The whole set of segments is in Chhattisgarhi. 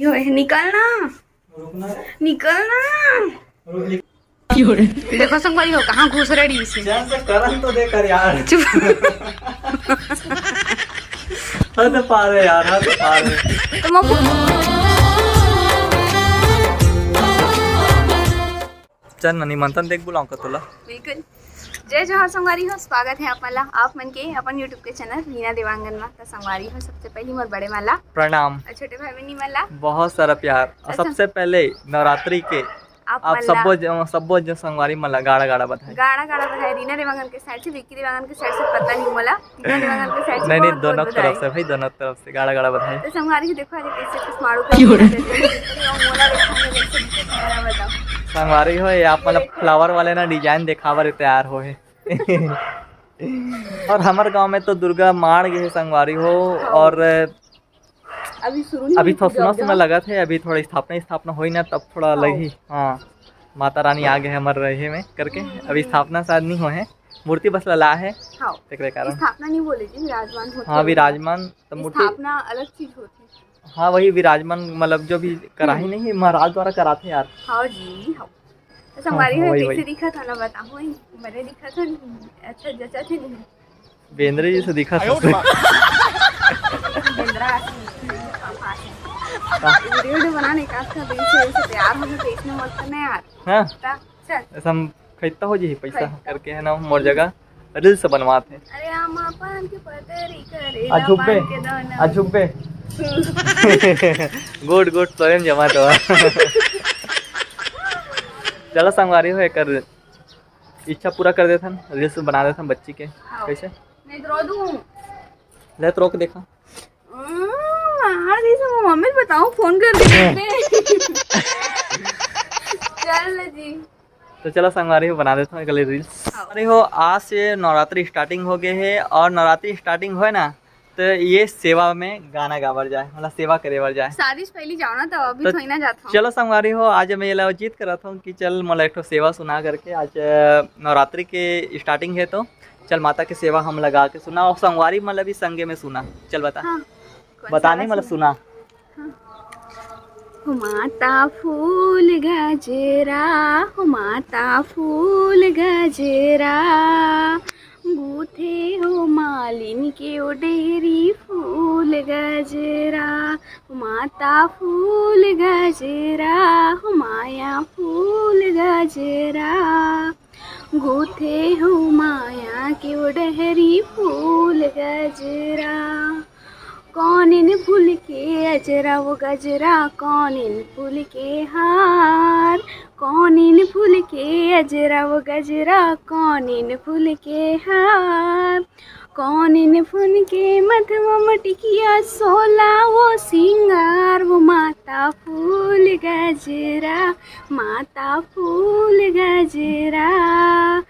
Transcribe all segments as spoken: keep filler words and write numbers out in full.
यो है, निकल ना। रुक ना। निकल ना। रुक, निक- देखो संगवारी हो, कहाँ घुस रही इसे। चैन से करन तो दे कर यार। चुप। हद पार है यार, हद पार है। तो मैं चल ना, निमंत्रण देख बुलाऊं का तोला? बिल्कुल। जय जोहार संगवारी हो, स्वागत है आप मन ला, आप मन के अपन YouTube के चैनल रीना देवांगन मा। त संगवारी हो, सबसे पहली मोर बड़े मन ला प्रणाम। और छोटे भाई बहिनी मन ला बहुत सारा प्यार। और अच्छा। सबसे पहले नवरात्रि के आप आप मन ला सब्बो ज-, सब्बो जो संगवारी मन ला गाड़ा गाड़ा बधाई। गाड़ा गाड़ा बधाई। रीना देवांगन के side से, विक्की देवांगन के side से पता नहीं मोला। रीना देवांगन के side से नहीं, नहीं, बहुत, बहुत दोनों बधाई। तरफ से भाई, दोनों तरफ से गाड़ा गाड़ा बधाई। तो संगवारी हो, देखो आज कैसे कुछ मारू कर दिया। मोला देखो, मैं कैसे दिखे, तुम्हारा बताओ। संगवारी हो, ये आप मतलब flower वाले ना design दिखावर तैयार हो है। और हमर गांव में तो दुर्गा माड़ गए है संगवारी हो, हाँ। और अभी शुरू नहीं अभी हुई तो पूजा सुना सुना उजा। लगत है, अभी थोड़ा स्थापना स्थापना होई ना, तब थोड़ा हाँ। लगी। हाँ, माता रानी आ गए हमर रहे में करके। हम्म। अभी स्थापना शायद नहीं हो है, मूर्ति बस ला है। हाँ। तेकरे कारण। स्थापना नहीं बोले जी, विराजमान होते हाँ, हैं। विराजमान तो मूर्ति स्थापना अलग चीज होती है। हाँ, वही विराजमान, मतलब जो भी कराही हम्म। नहीं, महाराज द्वारा कराते यार। हाँ जी, हाँ। तो संगवारी हाँ, हो, वही, कैसे वही। दिखत हो ना बताओ, वही बड़े दिखत हो नहीं? अच्छा जचा थे नहीं? बेंद्रे जैसे दिखत हो। बेंद्रा आसी, पापा आसी। हाँ। वीडियो, वीडियो बनाने का अच्छा दिन से, से तैयार होने तो इसमें मत करना यार। हाँ। ता, चल। ऐसा हम खरीदता हो जी पैसा खरीदता। करके है ना, मोर जगह reels बनवात है। अरे हम अपन के पतरी करे आ झुब्बे, पान के दाना। आ झुब्बे। गुड, गुड, स्वयं जमा तो। चलो संगवारी हो, एक इच्छा पूरा कर देथन, reels बना देथन बच्ची के। हाँ। कैसे? नहीं तो रो दूँ। ले तो रोक देखा। हम्म, आ रही से मम्मी बताओ, फोन कर दे। चल जी। तो चलो संगवारी हो, बना देता हूँ एक reels। हाँ। अरे हो, आज से नवरात्रि starting हो गए है और नवरात्रि starting होए ना, तो ये सेवा में गाना गावर जाए, मतलब सेवा करे बर जाए। शादी से पहले जाओ ना, तो अभी तो थोड़ी ना जाता हूँ। चलो संगवारी हो, आज मैं ये ला जीत करत हूँ कि चल मोला एक ठो सेवा सुना करके। आज, अ, नवरात्रि के starting है, तो चल माता के सेवा हम लगा के सुना और संगवारी मतलब भी संगे में सुना। चल बता। हाँ, कौन बता सा नहीं, मतलब सुना? सुना। हो माता फूल गजरा, हो माता फूल गजरा, गूथे हो मालिन के ओ डेहरी फूल गजरा। हो माता फूल गजरा, हो माया फूल गजरा, गूथे हो माया के ओ डहरी फूल गजरा। कौनिन फूल के अजरा वो गजरा, कौनिन फूल के हार। कौनिन फूल के अजरा वो गजरा, कौनिन फूल के हार। कौनिन फूल के मथवा मटिकिया, सोला वो सिंगार, वो माता फूल गजरा, माता फूल गजरा,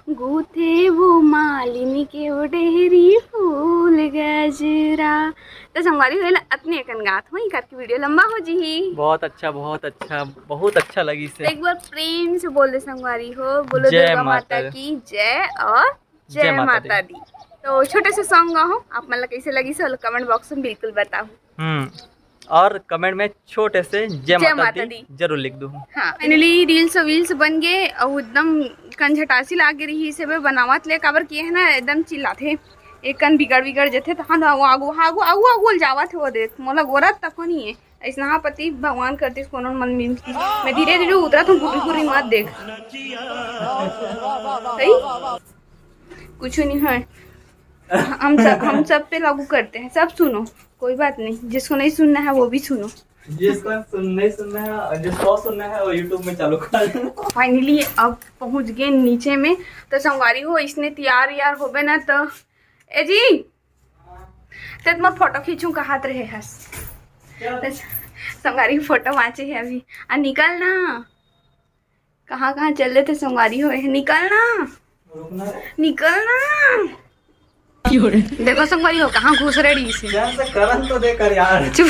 गूथे वो मालिन के ओ डेहरी फूल गजरा। तो संगवारी हो, एला अतने अकन गात हों, एकर के वीडियो लंबा हो जिही। बहुत अच्छा, बहुत अच्छा, बहुत अच्छा लगी से। एक बार प्रेम से बोल दे संगवारी हो, बोलो जय दुर्गा माता माता दी। की जय और जय जय माता माता दी। दी। तो छोटे से song गाओ, आप मन ला कैसे लगी से comment box में बिल्कुल बताओ। हम्म, और comment में छोटे से जय जय माता माता दी दी। जरूर लिख दो। हाँ, finally reels वील्स बन गए और एकदम कंझटासी लाग रही से बे बनावत ले, काबर किए है ना, एकदम चिल्लाथे, एक कन बिगड़ बिगड़ जथे, तहन वो आगू, आगू, आगू, आगू जावत है, वो देख, मोला गोरत तको नहीं है। ऐसना पति भगवान करतीस कोनो मन मिलती। मैं धीरे धीरे उतरत हूँ, गुरी गुरी मत देख। सही? कुछ नहीं है। हम सब, हम सब पे लागू करते हैं। सब सुनो, कोई बात नहीं। जिसको नहीं सुनना है वो भी सुनो। जिसको सुन, नहीं सुनना है और जिसको सुनना है वो YouTube में चालू कर दो। Finally अब पहुंच गए नीचे में। तो संगवारी हो, इसने तैयार यार होबे ना तो, ए जी, ते तुम्हार फोटो खींचू कहात रहे हस। क्या? संगवारी फोटो बांचे है अभी। आ निकल ना। कहाँ कहाँ चल रहे थे संगवारी हो, निकल ना। रुक ना रे। निकल ना। देखो संगवारी हो, कहाँ घुस रही से। चैन से करन तो दे कर यार। चुप।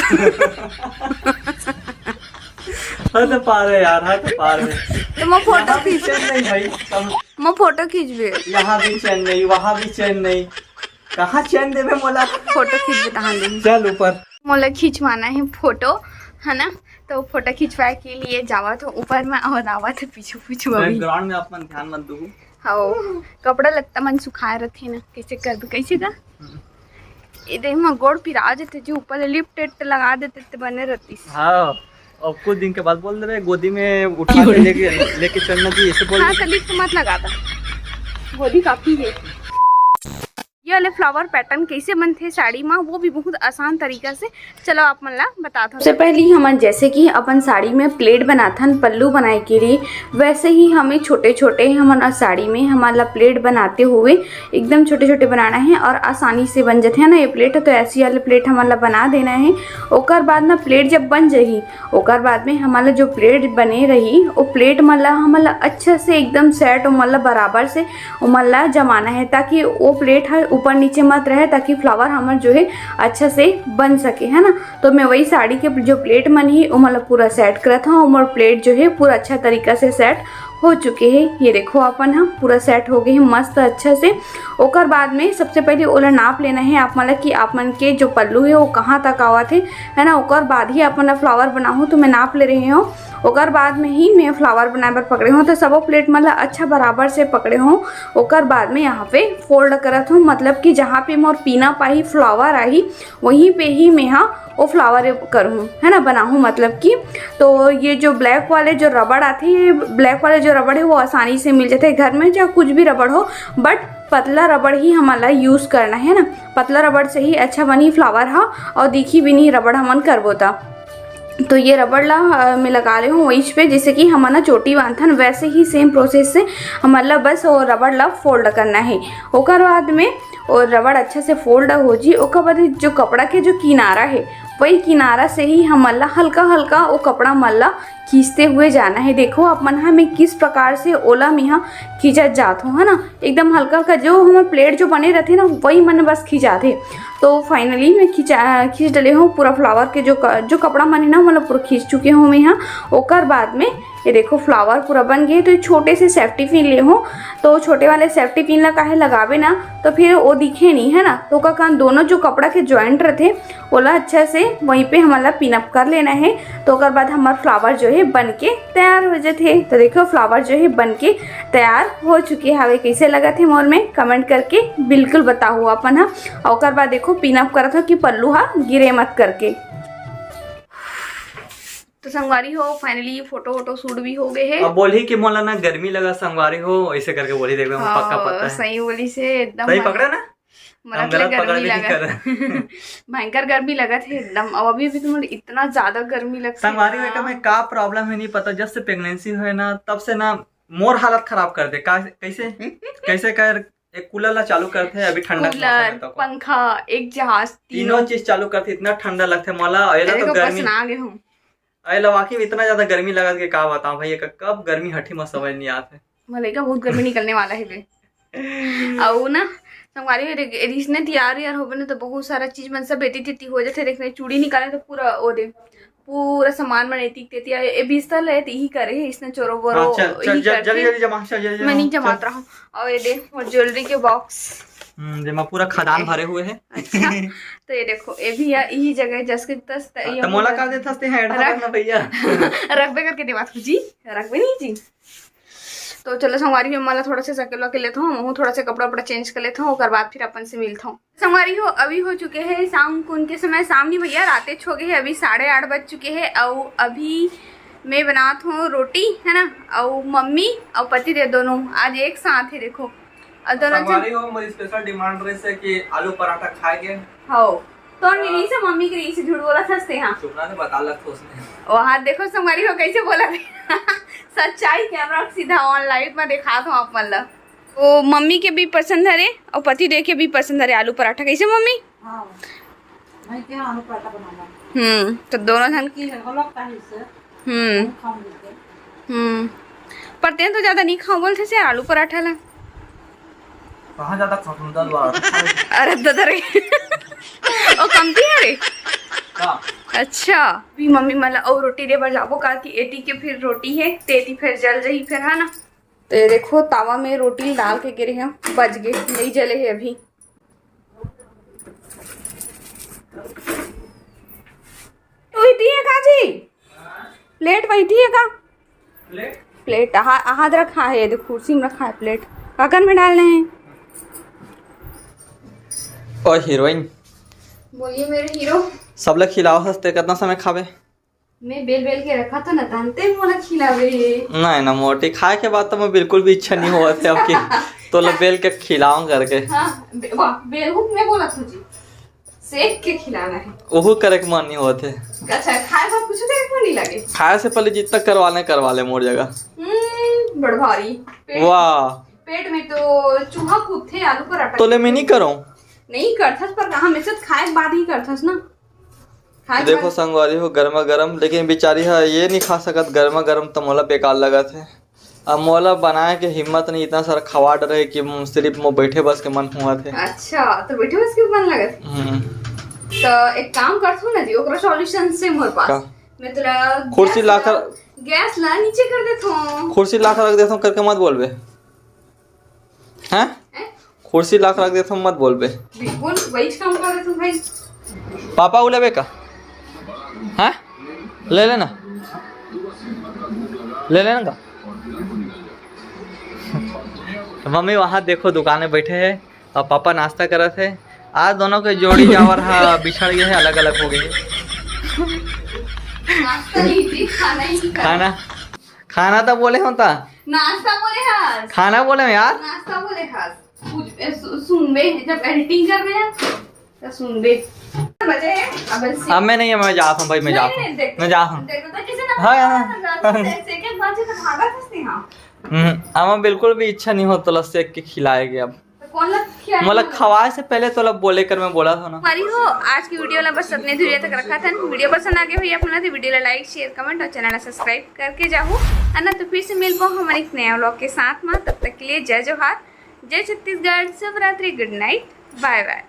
हद पार है यार, हद पार है। तो मैं फोटो यहाँ भी खींच चैन नहीं भाई, तुम मैं फोटो खींचबे। यहाँ भी चैन नहीं, वहाँ भी चैन नहीं, कहाँ चैन देबे मोला? फोटो खींचबे तहाँ ले। चल ऊपर। मोला खिंचवाना है फोटो। है ना। तो फोटो खिंचवाए के लिए जावत हो ऊपर में और आवत है पीछू पीछू अभी। बैकग्राउंड में अपन ध्यान मत दू। हाँ, कपड़ा लत्ता मन सुखाए रथे ना, कैसे करबे, कैसे का? ये देख, मैं गोड़ पिरा जते जी, ऊपर ले लिफ्ट टिफ्ट लगा देते ते बने रहतीस। हाँ, और कुछ दिन के बाद बोल देबे, "गोदी में उठा के लेके, लेके चलना जी," ऐसे बोल हाँ, देबे। तो लिफ्ट मत लगा दा, गोदी काफी है। ये वाले फ्लावर पैटर्न कैसे बनथे साड़ी में, वो भी बहुत आसान तरीका से। चलो, आप मन ला बतात हूँ। सबसे पहली हमन जैसे कि अपन साड़ी में प्लेट बनाथन पल्लू बनाए के लिए, वैसे ही हमें छोटे छोटे हमन साड़ी में हमन ला प्लेट बनाते हुए एकदम छोटे छोटे बनाना है और आसानी से बन जाथे ना ये प्लेट। तो ऐसी वाले प्लेट हमन ला बना देना है। ओकर बाद ना प्लेट जब बन जाही, ओकर बाद में हमन ला जो प्लेट बने रही, वो प्लेट मन ला हमन ला अच्छा से एकदम सेट, ओमन ला बराबर से ओमन ला जमाना है, ताकि वो प्लेट हर ऊपर नीचे मत रहे, ताकि फ्लावर हमर जो है अच्छा से बन सके, है ना। तो मैं वही साड़ी के जो प्लेट मन ही ओमन ला पूरा सेट करत हूँ। ओमर प्लेट जो है पूरा अच्छा तरीका से सेट हो चुके हैं। ये देखो अपन ह पूरा सेट हो गए हैं मस्त अच्छा से। ओकर बाद में सबसे पहले ओला नाप लेना है आप मन ला कि आप मन के जो पल्लू है वो कहाँ तक आवत है, है ना। ओकर बाद ही अपन ला फ्लावर बनाहूँ, तो मैं नाप ले रही हूँ। ओकर बाद में ही मैं फ्लावर बनाए बर पकड़े हूँ। तो सबो प्लेट मन ला अच्छा बराबर से पकड़े हूँ। ओकर बाद में यहाँ पे फोल्ड करत हूँ, मतलब कि जहाँ पे मोर पीना पाही फ्लावर आही, वहीं पे ही मैं हा वो फ्लावर करूँ, है ना, बनाहूँ, मतलब कि। तो ये जो ब्लैक वाले जो रबड़ आते हैं, ये ब्लैक वाले जो रबड़ है वो आसानी से मिल जाते हैं घर में, चाहे कुछ भी रबड़ हो, बट पतला रबड़ ही हमारा यूज़ करना है ना। पतला रबड़ से ही अच्छा बनी फ्लावर हा, और दिखी भी नहीं रबड़ हमन करबो ता। तो ये रबड़ ला अ, मैं लगा ले हूँ वही पे, जैसे कि हमन ना चोटी बांधथन, वैसे ही सेम प्रोसेस से हमन ला बस वो रबड़ ला फोल्ड करना है। ओकर बाद में वो रबड़ अच्छा से फोल्ड हो जी। ओकर बाद जो कपड़ा के जो किनारा है, वही किनारा से ही हमन ला हल्का हल्का वो कपड़ा मन ला खींचते हुए जाना है। देखो आप मन हा, मैं किस प्रकार से ओला में हा खींचत जात हूँ, है ना, एकदम हल्का हल्का। जो हमर प्लेट जो बने रहते ना, वही मन बस खींचाते। तो फाइनली मैं खींचा खींच डले हूँ पूरा फ्लावर के जो क, जो कपड़ा मन है ना, मतलब पूरा खींच चुके हूँ मैं यहाँ। ओकर बाद में ये देखो फ्लावर पूरा बन गए। तो ये छोटे से सेफ्टी पिन ले हूँ, तो छोटे वाले सेफ्टी पिन ला काहे लगाबे ना, तो फिर वो दिखे नहीं, है ना। तो ओकर कारण दोनों जो कपड़ा के ज्वाइंट रहते, ओला अच्छा से वहीं पे हमन ला पिन अप कर लेना है। तो ओकर बाद हमर फ्लावर जो है बन के तैयार हो जाथे। तो देखो फ्लावर जो है बन के तैयार हो चुके हवे। कैसे लगत हे मोर में, कमेंट करके बिल्कुल बताहू अपन हा। और ओकर बाद देखो पिन अप करत हो कि पल्लू हा गिरे मत करके। तो संगवारी हो, फाइनली फोटो वोटो शूट भी हो गए है। अब बोलही कि मोला ना गर्मी लगा संगवारी हो, ऐसे करके बोलही, देखबे, हम पक्का हाँ, पता है। सही बोलिस हे, एकदम सही मन पकड़ा ना? मरत हम ले गलत पकड़ गर्मी भी नहीं लगत। कर रहे। भयंकर गर्मी लगत हे एकदम। अब अभी भी तुमन इतना ज्यादा गर्मी लगत हे संगवारी ना। बेटा में का प्रॉब्लम है नहीं पता, जब से प्रेगनेंसी हुए ना तब से ना मोर हालत खराब कर दे। का, कैसे कैसे कर एक कूलर ला चालू करथे, अभी ठंडा के मौसम है कूलर, तो पंखा, एक जहाज, तीनों तीनों। चीज चालू करथे, इतना ठंडा लगथे मोला। और एला अरे तो को गर्मी पसना गे हूँ। अरे ला वाकई में इतना ज्यादा गर्मी लगत के का बताऊं भाई, एकर कब गर्मी हटी, मोर समझ नहीं आत हे। मोर लइका बहुत गर्मी निकलने वाला है बे। अउ ना, संगवारी हो, रे-, रिसने तियार यार होबे ना, तो बहुत सारा चीज मन सब एती तेती हो जाथे। देखने चूड़ी निकाले तो पूरा ओ दे, पूरा सामान मन एती तेती, ए बिस्तर ले एती ही करे है, इसने चोरो बोरो हाँ, चल, चल, ही जल-, करथे। जल्दी, जल्दी जमा, चल, जल्दी मैं जमा, नहीं जमात चल। रहा हूँ। और ये दे, और ज्वेलरी के बॉक्स। हम्म, जेमा पूरा खदान भरे हुए है। अच्छा, तो ये देखो, ये भी या-, यही जगह है, जस के तस, त-, हाँ, ये तो मोला का देथस ते, हाँ, एडहा रख। रख ना भैया। रखबे करके देवात हूँ जी, रखबे नहीं जी। तो चलो संगवारी हो, मैं थोड़ा सा सकेलवा के लेता हूँ, मैं थोड़ा सा कपड़ा उपड़ा चेंज कर लेता हूँ, ओकर बाद फिर अपन से मिलता हूँ। संगवारी हो, अभी हो चुके हैं शाम कुन के समय, शाम नहीं भैया, राते हो गए हैं, अभी साढ़े आठ बज चुके हैं। और अभी मैं बनात हूँ रोटी, है ना, और मम्मी और पति देव दोनों आज एक साथ है, देखो। और दोनों जन संगवारी हो, मोर स्पेशल डिमांड रहिस हे कि आलू पराठा खाए के। हो, तो हाँ। नहीं से मम्मी के रहिस हे, झूठ बोलत हस ते, हाँ। चुप ना, तो बता लगत हे उसने। वहाँ देखो संगवारी हो कैसे बोलथे। सच्चाई कैमरा सीधा ऑन लाइव में दिखात हूँ आप मन ला। वो मम्मी के भी पसंद हरे और पति देव के भी पसंद हरे आलू पराठा। कैसे मम्मी? हाँ, मैं क्या आलू पराठा बनाना। हम्म, तो दोनों जन की है, वो लोग का ही से। हम्म। हम खाऊंगी तो। हम्म। पर तें तो ज्यादा नहीं खाओ बोलथे से आलू पराठा ला। कहाँ ज्यादा खाऊं, दस बार। अरे दादा रे। ओ कमती है रे। का? अच्छा। भी मम्मी मन ला और रोटी दे बर जाबो का कि एती के फिर रोटी है, तेती फिर जल जही फिर, है ना? तो ये देखो तावा में रोटी डाल के गिरे हैं, बच गए, नहीं जले है अभी। तो वही है का जी? प्लेट वही है का? प्लेट? प्लेट, आहा, आहा, रखा है, ये देखो, कुर्सी में रखा है प्लेट। काकन में डालने हैं। ओ हीरोइन। बोलिए मेरे हीरो। सब लोग खिलाओ हंसते, कितना समय खावे? मैं बेल बेल के रखा था ना, तहन ते मोला खिलावे। नहीं ना मोटी, खाए के बाद तो मैं बिल्कुल भी इच्छा नहीं हुआ थे आपकी। तो ला बेल के खिलाऊं करके। हाँ, बे-, वाह, बेल हूँ मैं बोला तुझे। सेक के खिलाना है। ओहू करे के मन नहीं होत हे। अच्छा, खाए बाद कुछ करे के मन नहीं लगे? खाए से पहले जितना करवाना है, करवा ले मोर जगह। हम्म, बड़ भारी। पेट, वाह। पेट में तो चूहा कूदथे, आलू पराठा। तो ले मैं नहीं करूँ। नहीं करथस, पर कहाँ, हमेशा खाए के बाद ही करथस ना। खाए के देखो बाद। संगवारी हो, गर्मा गर्म, लेकिन बेचारी हा ये नहीं खा सकत, गर्मा गर्म तो मोला बेकार लगत हे। अब मोला बनाए के हिम्मत नहीं, इतना सारा खवाड़ रहे कि म-, सिर्फ मो बैठे बस के मन हुआ थे। अच्छा, तो बैठे बस के मन लगत हे? हम्म। तो एक काम करथो ना जी, ओकरा सॉल्यूशन से मोर पास। का? मैं तोला कुर्सी गैस ला ला, कर गैस ला नीचे कर देथो। कुर्सी ला कर रख देथो करके मत बोलबे। हैं? हैं? कुर्सी ला कर रख देथो, मत बोलबे। बिल्कुल वही काम कर देथो भाई। पापा उ लेबे का? हैं? ले लेना, ले लेना का? तो मम्मी वहाँ देखो दुकान में बैठे हैं और पापा नाश्ता करत हे। आज दोनों के जोड़ी जावर हा बिछड़ गए है, अलग अलग हो गए है। नाश्ता नहीं जी, खाना ही खाना। खाना, खाना तो बोले होता। नाश्ता बोले हस। खाना बोले यार। नाश्ता बोले हस। कुछ, ए, सु-, सुनबे, जब एडिटिंग करबे ना, तो सुनबे। बजे है, अब ऐसे अब मैं नहीं, मैं जात हूँ भाई, मैं नहीं, जात हूँ। नहीं, देख, मैं जात हूँ। देख, तो किसी ने हाँ, हाँ। कहा था, ऐसे के बात है, तो भागा था इसने, हाँ। हम्म, अब बिल्कुल भी इच्छा नहीं हो तोला सेक के खिलाए के अब। तो कौन ला खिलाए मोला होगा? खवाए से पहले तोला बोले कर मैं बोला था ना। हमारी हो, आज की वीडियो ला बस अपने धुरिया तक रखा था। वीडियो पसंद आ गया हो या अपना तो वीडियो ला लाइक, शेयर, कमेंट और चैनल ला सब्सक्राइब करके जाओ। है ना, तो फिर से मिल पाओ हमारे एक नया व्लॉग के साथ में। तब तक के लिए जय जोहार, जय छत्तीसगढ़, शुभ रात्रि, गुड नाइट, बाय बाय।